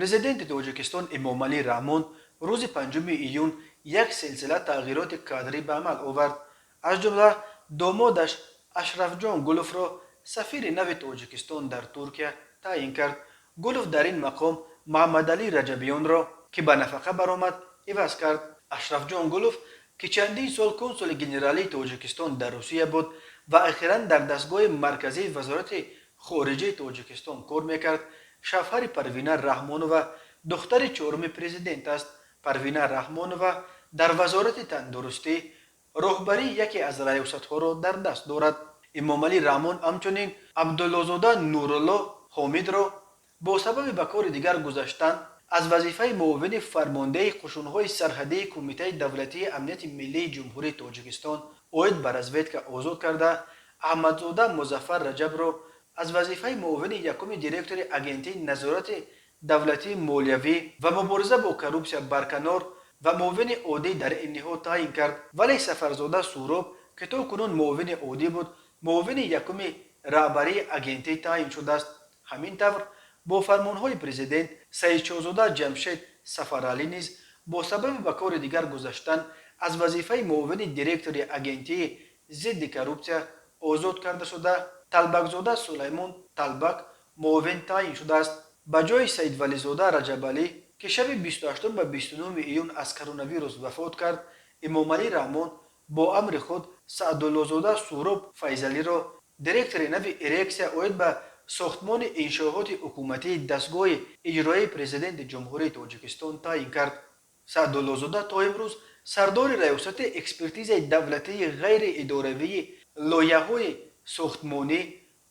Президенти Тоҷикистон Эмомалӣ Раҳмон рӯзи 5 июн як силсила тағйироти кадрӣ ба амал овард. Аз ҷумла домодаш Ашрафҷон Гуловро сафири нави Тоҷикистон дар Туркия таъин кард. Гулов дар ин мақом Муҳаммадалӣ Раҷабиёнро, ки ба нафақа баромад, иваз кард. Ашрафҷон Гулов, ки чандин сол консули генералии Тоҷикистон дар Русия буд ва ахиран дар дастгоҳи марказии Вазорати хориҷаи Тоҷикистон кор мекард, шавҳари Парвина Раҳмонова, духтари чоруми президент аст. Парвина Раҳмонова дар Вазорати тандурустӣ роҳбарии яке аз раёсатҳоро дар даст дорад. Эмомалӣ Раҳмон ҳамчунин Абдуллозода Нурулло Ҳомидро бо сабаби ба кори дигар гузаштан аз вазифаи муовини фармондеҳи қушунҳои сарҳадии Кумитаи давлатии амнияти миллии Ҷумҳурии Тоҷикистон оид ба разведка озод карда, Аҳмадзода Музаффар Раҷабро аз вазифаи муовини якуми директори Агентии назорати давлатии молиявӣ ва мубориза бо коррупсия барканор ва муовини оддӣ дар ин ниҳод таъин кард. Вале Сафарзода Суроб, ки то кунун муовини оддӣ буд, муовини якуми раҳбарии агентӣ таъин шудааст. Ҳамин тавр, бо фармонҳои президент Саидшоҳзода Ҷамшед Сафаралӣ низ бо сабаби ба кори дигар гузаштан аз вазифаи муовини директори Агентии зидди коррупсия озод карда шуда, Талбакзода Сулаймон Талбак муовин таъин шудааст. Ба ҷои Саидвализода Раҷабалӣ, ки шаби 28 ба 29 июн аз коронавирус вафот кард, Эмомалӣ Раҳмон бо амри худ Саъдуллозода Суроб Файзалиро директори нави Дирексия оид ба сохтмони иншооти ҳукуматии дастгоҳи иҷроияи Президенти Ҷумҳурии Тоҷикистон таъин кард. Саъдуллозода то имрӯз сардори Раёсати экспертизаи давлатии ғайриидоравии лоиҳаҳои сохтмонӣ,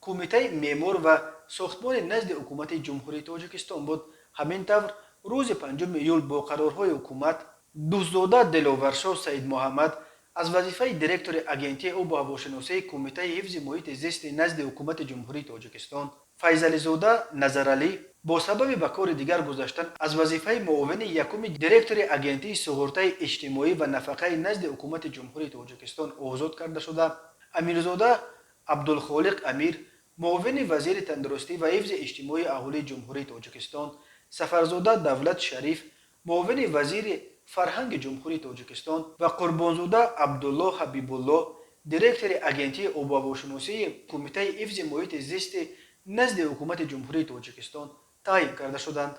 Кумитаи меъмор ва сохтмони назди Ҳукумати Ҷумҳурии Тоҷикистон буд. Ҳамин тавр, рӯзи 5 июл бо қарорҳои ҳукумат Дӯстзода Диловаршоҳ Саидмуҳаммад аз вазифаи директори Агентии обу ҳавошиносии Кумитаи ҳифзи муҳити зисти назди Ҳукумати Ҷумҳурии Тоҷикистон, Файзализода Назаралӣ бо сабаби ба кори дигар гузаштан аз вазифаи муовини якуми директори Агентии суғуртаи иҷтимоӣ ва нафақаи назди Ҳукумати Ҷумҳурии Тоҷикистон озод карда шуда, Амирзода Абдулхолиқ Амир муовини вазири тандурустӣ ва ҳифзи иҷтимоии аҳолии Ҷумҳурии Тоҷикистон, Сафарзода Давлат Шариф муовини вазири фарҳанги Ҷумҳурии Тоҷикистон ва Қурбонзода Абдулло Ҳабибулло директори Агентии обуҳавошиносии Кумитаи ҳифзи муҳити зисти назди Ҳукумати Ҷумҳурии Тоҷикистон таъин карда шуданд.